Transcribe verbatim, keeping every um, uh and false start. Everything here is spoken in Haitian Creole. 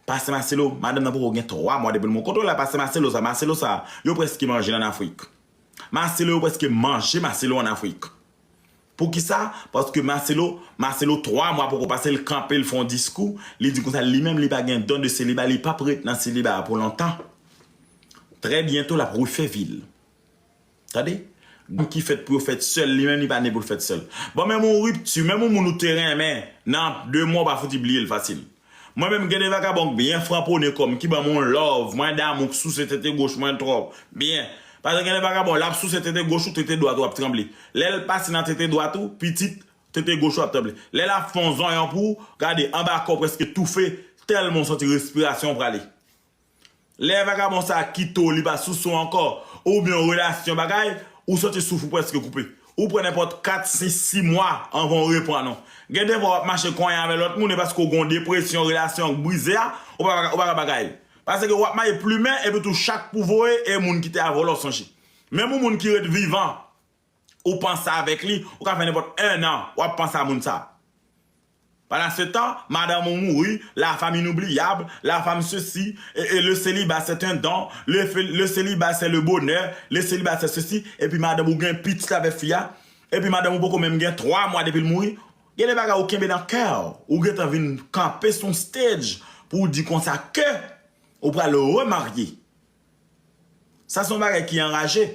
Pastè Marcelo, madanm nan poko gen twa mwa depi l mouri. Kote w la pastè Marcelo sa? Marcelo sa, yo prèske manje l ann Afrik. Marcelo, yo prèske manje Marcelo ann Afrik. Poukisa? Paske Marcelo, Marcelo twa mwa poko pase, l kanpe, l fè yon diskou, li di konsa, li menm li pa gen don de seliba, li p ap ret nan seliba a pou lontan. Trè byento, l ap refè vi l. Tande? Moun ki fèt pou yo fèt sèl, li menm li pa ne pou l fèt sèl. Bon, menm yon ripti, menm yon moun ou te renmen, nan de mwa w pa fouti bliye l fasil. Mwen menm, gen de vagabon k byen franponnen kò m, ki ban m yon love, mwen damou, k souse tete goch mwen twò byen. Paske gen de vagabon, l ap souse tete goch ou, tete dwat ou ap tranble. Lè l pase nan tete dwat ou, pitit, tete goch ou ap tranble. Lè l ap fè yon zonyon pou ou, gade, anba kò w prèske toufe, tèlman w santi respirasyon w prale. Lè vagabon sa a kite w, li pa souse w ankò, oubyen yon relasyon bagay, ou santi souf ou prèske koupe. Ou pran nenpòt kat, senk, sis mwa anvan w reprann ou. Gen de fwa w ap mache konyen avè lòt moun, e paske w gen yon depresyon, relasyon an brize a, ou pa, ou pa ka bagay. Paske w ap mache plimen, epi tou chak pou voye, e moun ki te avè w la w sonje. Menm yon moun ki ret vivan, ou panse avèk li, ou ka fè nenpòt en an, w ap panse a moun sa. Pendant ce temps, madanm ou mouri, la femme inoubliable, la femme ceci, et, et le célibat c'est un don, le, fe- le célibat c'est le bonheur, le célibat c'est ceci, epi madanm ou gen pitit avèk fi a, epi madanm ou poko menm gen twa mwa depi l mouri. Gen de bagay ou kenbe nan kè w, ou gentan vin kanpe sou yon stage pou w di konsa ke ou pral remarye. Sa se yon bagay ki anraje.